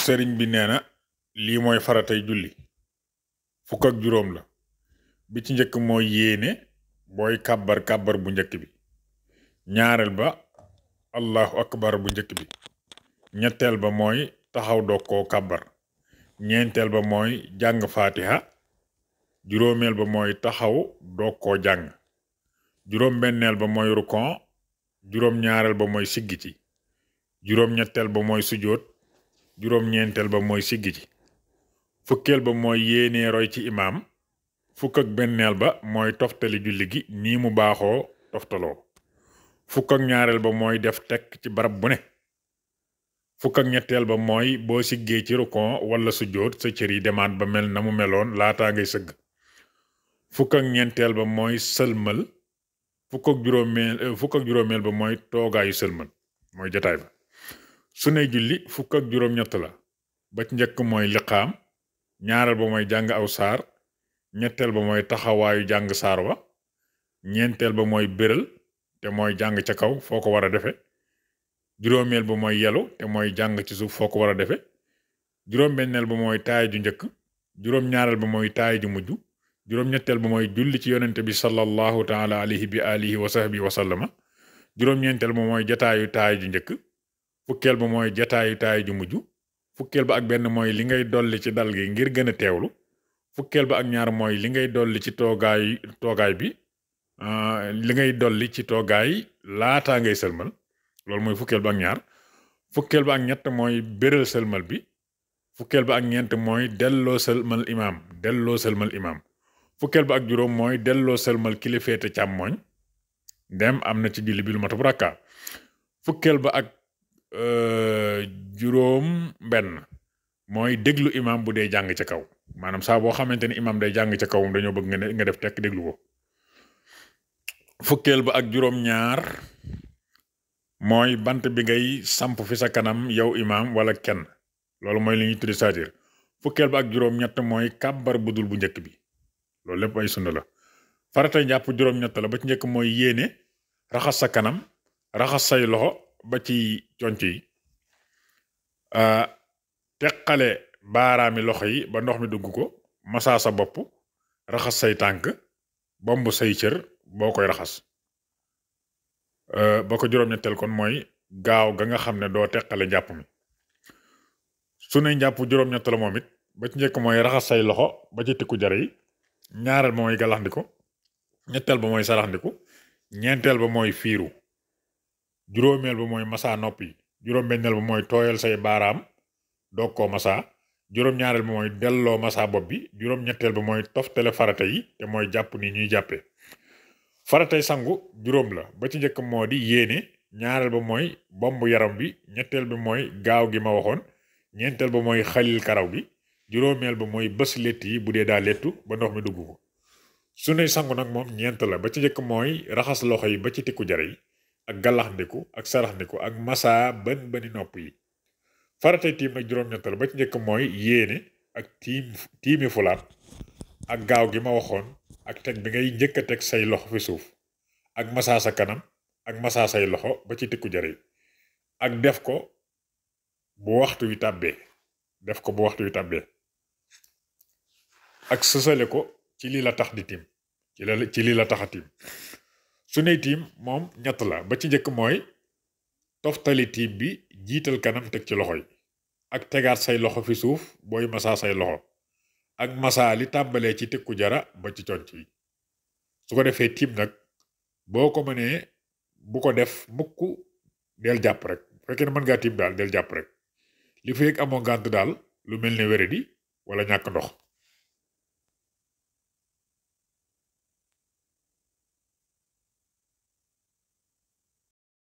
sëriñ bi nee na lii mooy faratay julli fukk ak juróom la bi ci njëkk mooy yéene booy kàbbar kàbbar bu njëkk bi ñaareel ba allahu akbar bu njëkk bi ñetteel ba mooy taxaw doo koo kàbbar ñeenteel ba mooy jàng faatiha juróomeel ba mooy taxaw doo koo jàng juróom benneel ba mooy rukon juróom ñaareel ba mooy siggi ci juróom ñetteel ba mooy sujoot juróom ñeenteel ba mooy siggi ci fukkeel ba mooy yéenee roy ci imaam fukk ak benneel ba mooy toftali julli gi nii mu baaxoo toftaloo fukk ak ñaareel ba mooy def tekk ci barab bu ne fukk ak ñetteel ba mooy boo siggee ci rukon wala sujoot sa cër yi demaat ba mel na mu meloon laataa ngay sëgg fukk ak ñeenteel ba mooy sëlmal fukk ak juróomeel ba mooy toogaayu sëlmal mooy jataay ba su ne julli fukk ak juróom ñett la ba ci njëkk mooy liqaam ñaareel ba mooy jàng aw saar ñetteel ba mooy taxawaayu jàng saar wa ñeenteel ba mooy béral te mooy jàng ca kaw foo ko war a defe juróomeel ba mooy yelu te mooy jàng ci suuf foo ko war a defe juróom-benneel ba mooy taay ju njëkk juróom-ñaareel ba mooy taay ju mujj juróom-ñetteel ba mooy julli ci yonente bi sallallahu taala alayhi bi alihi wa sahbihi wa sallama juróom-ñeenteel ba mooy jataayu taay ju njëkk fukkeel ba mooy jataayu taay ju mujj fukkeel ba ak benn mooy li ngay dolli ci dal gi ngir gën a teewlu fukkeel ba ak ñaar mooy li ngay dolli ci toogaay bi li ngay dolli ci toogaay laataa ngay sëlmal loolu mooy fukkeel ba ak ñaar fukkeel ba ak ñett mooy béral sëlmal bi fukkeel ba ak ñeent mooy delloo sëlmal imaam fukkeel ba ak juróom mooy delloo sëlmal kilifeete càmmooñ dem am na ci julli bi lu matub rakka fukkeel ba ak juróom benn mooy déglu imaam bu dee jàng ca kaw maanaam saa boo xamante ni imaam day jàng ca kaw dañoo bëgg nga def tekk déglu ko fukkeel ba ak juróom ñaar mooy bant bi ngay samp fi sa kanam yow imaam wala kenn loolu mooy li ñuy tuddi saatir fukkeel ba ak juróom ñett mooy kàbbar budul bu njëkk bi loolu lépp ay sunna la faratay njàpp juróom ñett la ba ci njëkk mooy yéene raxas sa kanam raxas say loxo ba ci conc yi teqale baaraami loxo yi ba ndox mi dugg ko masaa sa bopp raxas say tànk bomb say cër boo koy raxas ba ko juróom-ñetteel kon mooy gaaw ga nga xam ne doo teqale njàpp mi su ne njàpp juróom-ñett la moom it ba ci njëkk mooy raxas say loxo ba ci tikku jare yi ñaareel ba mooy galaxndiku ñetteel ba mooy saraxndiku ñeenteel ba mooy fiiru juróomeel ba mooy masaa nopp yi juróom-benneel ba mooy tooyal say baaraam doog koo masaa juróom-ñaareel ba mooy delloo masaa bopp bi juróom-ñetteel ba mooy toftale farata yi te mooy jàpp ni ñuy jàppee faratay sangu juróom la ba ci njëkk moo di yéene ñaareel ba mooy bomb yaram bi ñetteel bi mooy gaaw gi ma waxoon ñeenteel ba mooy xalil karaw gi juróomeel ba mooy bës létt yi bu dee daa léttu ba ndox mi dugg ko su ne sangu nag moom ñeent la ba ci njëkk mooy raxas loxo yi ba ci tikku jare yi ak galaxndiku ak saraxndiku ak masaa bëni nopp yi faratay tiim nag juróom-ñett la ba ci njëkk mooy yéene ak tiimi fulaat ak gaaw gi ma waxoon ak teg bi ngay njëkk a teg say loxo fi suuf ak masaa sa kanam ak masaa say loxo ba ci tikku jare yi ak def ko bu waxtu wi tàbbee ak sësale ko ci lii la tax di tiim ci lii la tax a tiim su ne tiim moom ñett la ba ci njëkk mooy toftali tiim bi jiital kanam teg ci loxo yi ak tegaat say loxo fi suuf booy masaa say loxo ak masaa li tàmbalee ci tikku jara ba ci conc yi su ko defee tiim nag boo ko mënee bu ko def mukk del jàpp rek bu fekkee ne mën ngaa tiim daal del jàpp rek li fekk amoo ngànt daal lu mel ne wéradi wala ñàkk ndox